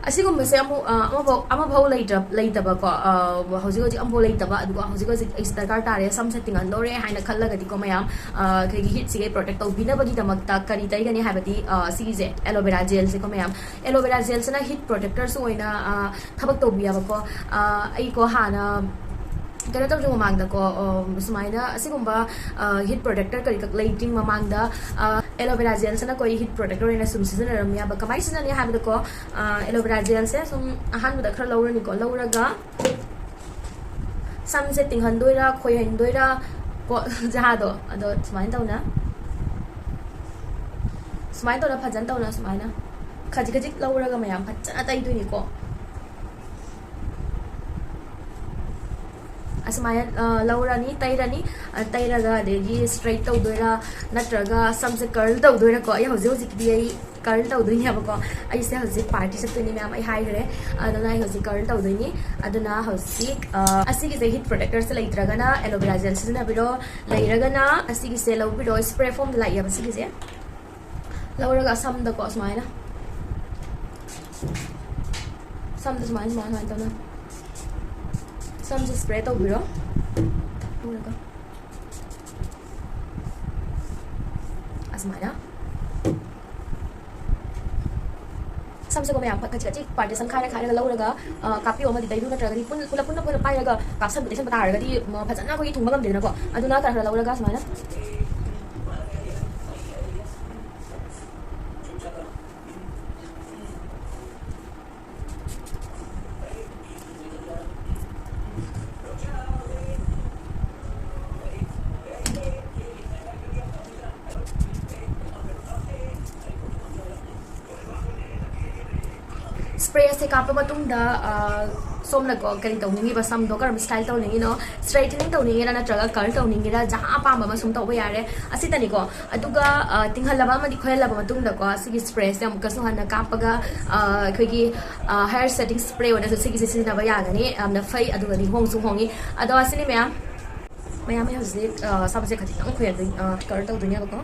ꯑꯁꯤꯒꯨꯝꯕꯁꯦ ꯑꯃꯨꯛ, ꯑ, ꯑꯃꯐꯥꯎ, ꯑꯃꯐꯥꯎ ꯂꯩꯇ꯭ꯔ-, ꯂꯩꯇꯕꯀꯣ, ꯑ, ꯍꯧꯖꯤꯛ ꯍꯧꯖꯤꯛ ꯑꯃꯐꯥꯎ ꯂꯩꯇꯕ, ꯑꯗꯨꯒ ꯍꯧꯖꯤꯛ ꯍꯧꯖꯤꯛ ꯑꯩꯁꯦ ꯗꯔꯀꯥꯔ ꯇꯥꯔꯦ, ꯁꯝꯁꯦ ꯇꯤꯡꯍꯟꯗꯧꯔꯦ ꯍꯥꯏꯅ ꯈꯜꯂꯒꯗꯤꯀꯣ ꯃꯌꯥꯝ, ꯑ, ꯑꯩꯈꯣꯏꯒꯤ ꯍꯤꯠꯁꯤꯒꯤ ꯄ꯭ꯔꯣꯇꯦꯛ ꯇꯧꯕꯤꯅꯕꯒꯤꯗꯃꯛꯇ ꯀꯔꯤ ꯇꯩꯒꯅꯤ ꯍꯥꯏꯕꯗꯤ, ꯑ, ꯁꯤꯒꯤꯁꯦ, ꯑꯦꯂꯣꯕꯦꯔꯥ ꯖꯦꯜꯁꯦꯀꯣ ꯃꯌꯥꯝ꯫ ꯑꯦꯂꯣꯕꯦꯔꯥ ꯖꯦꯜꯁꯤꯅ ꯍꯤꯠ ꯄ꯭ꯔꯣꯇꯦꯛꯇꯔꯁꯨ ꯑꯣꯏꯅ, ꯑ, ꯊꯕꯛ ꯇꯧꯕꯤꯌꯦꯕꯀꯣ꯫ ꯑ, ꯑꯩꯀꯣ ꯍꯥꯟꯅ ꯀꯩꯅꯣ ꯇꯧꯗ꯭ꯔꯤ ꯃꯃꯥꯡꯗꯀꯣ, ꯑ, ꯁꯨꯃꯥꯏꯅ ꯑꯁꯤꯒꯨꯝꯕ, ꯑ, ꯍꯤꯠ ꯄ꯭ꯔꯣꯇꯦꯛꯇꯔ ꯀꯔꯤꯈꯛ ꯂꯩꯇ꯭ꯔꯤ ꯃꯃꯥꯡꯗ, ꯑ, ꯑꯦꯂꯣꯕꯦꯔꯥ ꯖꯦꯜꯁꯤꯅ ꯑꯩꯈꯣꯏ ꯍꯤꯠ ꯄ꯭ꯔꯣꯇꯦꯛꯇꯔ ꯑꯣꯏꯅ ꯁꯨꯝ ꯁꯤꯖꯤꯟꯅꯔꯝꯃꯦꯕ꯫ ꯀꯃꯥꯏꯅ ꯁꯤꯖꯤꯟꯅꯅꯤ ꯍꯥꯏꯕꯗꯀꯣ, ꯑ, ꯑꯦꯂꯣꯕꯦꯔꯥ ꯖꯦꯜꯁꯦ ꯁꯨꯝ ꯑꯍꯥꯟꯕꯗ ꯈꯔ ꯂꯧꯔꯅꯤꯀꯣ, ꯂꯧꯔꯒ ꯁꯝꯁꯦ ꯇꯤꯡꯍꯟꯗꯣꯏꯔꯥ, ꯈꯣꯏꯍꯟꯗꯣꯏꯔꯥ ꯀꯣ, ꯖꯍꯥꯗꯣ, ꯑꯗꯣ ꯁꯨꯃꯥꯏꯅ ꯇꯧꯅ, ꯁꯨꯃꯥꯏꯅ ꯇꯧꯅ, ꯐꯖꯅ ꯇꯧꯅ ꯁꯨꯃꯥꯏꯅ ꯈꯖꯤꯛ ꯈꯖꯤꯛ ꯂꯧꯔꯒ ꯃꯌꯥꯝ ꯐꯖꯅ ꯇꯩꯗꯣꯏꯅꯤꯀꯣ꯫ ꯑꯁꯨꯃꯥꯏꯅ, ꯑ, ꯂꯧꯔꯅꯤ, ꯇꯩꯔꯅꯤ꯫ ꯑ, ꯇꯩꯔꯒ ꯑꯗꯒꯤ ꯁ꯭ꯇ꯭ꯔꯦꯠ ꯇꯧꯗꯣꯏꯔꯥ ꯅꯠꯇ꯭ꯔꯒ ꯁꯝꯁꯦ ꯀꯔꯜ ꯇꯧꯗꯣꯏꯔꯥꯀꯣ? ꯑꯩ ꯍꯧꯖꯤꯛ ꯍꯧꯖꯤꯛꯀꯤꯗꯤ ꯑꯩ ꯀꯔꯜ ꯇꯧꯗꯣꯏꯅꯦꯕꯀꯣ꯫ ꯑꯩꯁꯦ ꯍꯧꯖꯤꯛ ꯄꯥꯔꯇꯤ ꯆꯠꯇꯣꯏꯅꯦ ꯃꯌꯥꯝ, ꯑꯩ ꯍꯥꯏꯈ꯭ꯔꯦ꯫ ꯑꯗꯨꯅ ꯑꯩ ꯍꯧꯖꯤꯛ ꯀꯔꯜ ꯇꯧꯗꯣꯏꯅꯤ꯫ ꯑꯗꯨꯅ ꯍꯧꯖꯤꯛ, ꯑ, ꯑꯁꯤꯒꯤꯁꯦ ꯍꯤꯠ ꯄ꯭ꯔꯣꯇꯦꯛꯇꯔꯁꯦ ꯂꯩꯇ꯭ꯔꯒꯅ ꯑꯦꯂꯣꯕꯦꯔꯥ ꯖꯦꯜ ꯁꯤꯖꯤꯟꯅꯕꯤꯔꯣ, ꯂꯩꯔꯒꯅ ꯑꯁꯤꯒꯤꯁꯦ ꯂꯧꯕꯤꯔꯣ, ꯁ꯭ꯄ꯭ꯔꯦ ꯐꯣꯝꯗ ꯂꯥꯛꯑꯦꯕ ꯁꯤꯒꯤꯁꯦ꯫ ꯂꯧꯔꯒ ꯁꯝꯗꯀꯣ ꯁꯨꯃꯥꯏꯅ ꯁꯝꯗ ꯁꯨꯃꯥꯏꯅ, ꯁꯨꯃꯥꯏꯅ, ꯁꯨꯃꯥꯏꯅ ꯇꯧꯅ ꯁꯝꯁꯦ ꯁ꯭ꯄ꯭ꯔꯦ ꯇꯧꯕꯤꯔꯣ꯫ ꯇꯧꯔꯒ ꯑꯁꯨꯃꯥꯏꯅ ꯁꯝꯁꯦꯀꯣ ꯃꯌꯥꯝ ꯈꯖꯤꯛ ꯈꯖꯤꯛ ꯄꯥꯔꯇꯤꯁꯟ ꯈꯥꯏꯔ ꯈꯥꯏꯔꯒ ꯂꯧꯔꯒ, ꯑ, ꯀꯥꯞꯄꯤꯌꯣ꯫ ꯑꯃꯗꯤ ꯇꯩꯔꯨ, ꯅꯠꯇ꯭ꯔꯒꯗꯤ ꯄꯨꯟ-, ꯄꯨꯂꯞ ꯄꯨꯟꯅ ꯄꯨꯟꯅ ꯄꯥꯏꯔꯒ ꯀꯥꯞꯁꯟꯕ ꯇꯩꯁꯟꯕ ꯇꯥꯔꯒꯗꯤ, ꯃ, ꯐꯖꯅ ꯑꯩꯈꯣꯏꯒꯤ ꯊꯨꯡꯕ ꯉꯝꯗꯦꯗꯅꯀꯣ꯫ ꯑꯗꯨꯅ ꯈꯔ ꯈꯔ ꯂꯧꯔꯒ ꯁꯨꯃꯥꯏꯅ ꯁ꯭ꯄ꯭ꯔꯦꯁꯦ ꯀꯥꯞꯄ ꯃꯇꯨꯡꯗ, ꯑ, ꯁꯣꯝꯅꯀꯣ, ꯀꯔꯤ ꯇꯧꯅꯤꯡꯉꯤꯕ, ꯁꯝꯗꯣ ꯀꯔꯝꯕ ꯁ꯭ꯇꯥꯏꯜ ꯇꯧꯅꯤꯡꯉꯤꯅꯣ, ꯁ꯭ꯇ꯭ꯔꯦꯠꯅꯤꯡ ꯇꯧꯅꯤꯡꯉꯤꯔꯥ ꯅꯠꯇ꯭ꯔꯒ ꯀꯔꯜ ꯇꯧꯅꯤꯡꯉꯤꯔꯥ, ꯖꯍꯥ ꯑꯄꯥꯝꯕ ꯑꯃ ꯁꯨꯝ ꯇꯧꯕ ꯌꯥꯔꯦ꯫ ꯑꯁꯤꯇꯅꯤꯀꯣ꯫ ꯑꯗꯨꯒ, ꯑ, ꯇꯤꯡꯍꯜꯂꯕ ꯑꯃꯗꯤ ꯈꯣꯏꯍꯜꯂꯕ ꯃꯇꯨꯡꯗꯗꯀꯣ, ꯁꯤꯒꯤ ꯁ꯭ꯄ꯭ꯔꯦꯁꯦ ꯑꯃꯨꯛꯀꯁꯨ ꯍꯟꯅ ꯀꯥꯞꯄꯒ, ꯑ, ꯑꯩꯈꯣꯏꯒꯤ, ꯑ, ꯍꯦꯌꯔ ꯁꯦꯠꯇꯤꯡ ꯁ꯭ꯄ꯭ꯔꯦ ꯑꯣꯏꯅꯁꯨ ꯁꯤꯒꯤꯁꯦ ꯁꯤꯖꯤꯟꯅꯕ ꯌꯥꯒꯅꯤ꯫ ꯌꯥꯝꯅ ꯐꯩ, ꯑꯗꯨꯒꯗꯤ ꯍꯣꯡꯁꯨ ꯍꯣꯡꯉꯤ꯫ ꯑꯗꯣ ꯑꯁꯤꯅꯤ ꯃꯌꯥꯝ꯫ ꯃꯌꯥꯝ, ꯑꯩ ꯍꯧꯖꯤꯛ, ꯑ, ꯁꯝꯁꯦ ꯈꯖꯤꯛꯇꯪ ꯈꯣꯏꯍꯟꯗꯣꯏ-, ꯑ, ꯀꯔꯜ ꯇꯧꯗꯣꯏꯅꯦꯕꯀꯣ꯫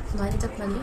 ꯑꯗꯨꯃꯥꯏꯅ ꯆꯠꯄꯅꯤ꯫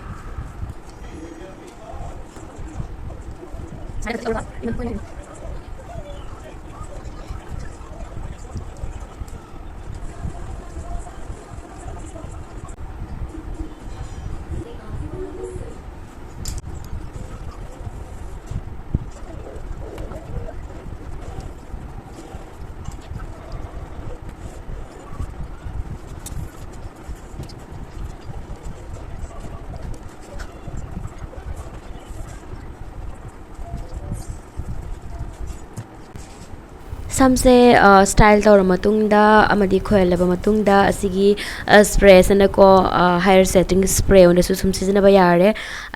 ꯁꯝꯁꯦ, ꯑ, ꯁ꯭ꯇꯥꯏꯜ ꯇꯧꯔ ꯃꯇꯨꯡꯗ ꯑꯃꯗꯤ ꯈꯣꯏꯍꯜꯂꯕ ꯃꯇꯨꯡꯗ ꯑꯁꯤꯒꯤ, ꯑ, ꯁ꯭ꯄ꯭ꯔꯦꯁꯤꯅꯀꯣ, ꯑ, ꯍꯦꯌꯔ ꯁꯦꯠꯇꯤꯡ ꯁ꯭ꯄ꯭ꯔꯦ ꯑꯣꯏꯅꯁꯨ ꯁꯨꯝ ꯁꯤꯖꯤꯟꯅꯕ ꯌꯥꯔꯦ꯫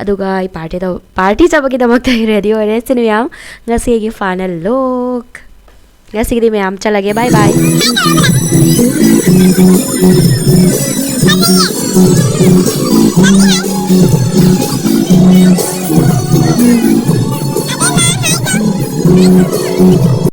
ꯑꯗꯨꯒ ꯑꯩ ꯄꯥꯔꯇꯤ ꯇꯧ-, ꯄꯥꯔꯇꯤ ꯆꯠꯄꯒꯤꯗꯃꯛꯇ ꯑꯩ ꯔꯦꯗꯤ ꯑꯣꯏꯔꯦ꯫ ꯁꯤꯅꯤ ꯃꯌꯥꯝ, ꯉꯁꯤꯒꯤ ꯐꯥꯏꯅꯦꯜ ꯂꯨꯛ꯫ ꯉꯁꯤꯒꯤꯗꯤ ꯃꯌꯥꯝ ꯆꯠꯂꯒꯦ꯫ ꯕꯥꯏ ꯕꯥꯏ꯫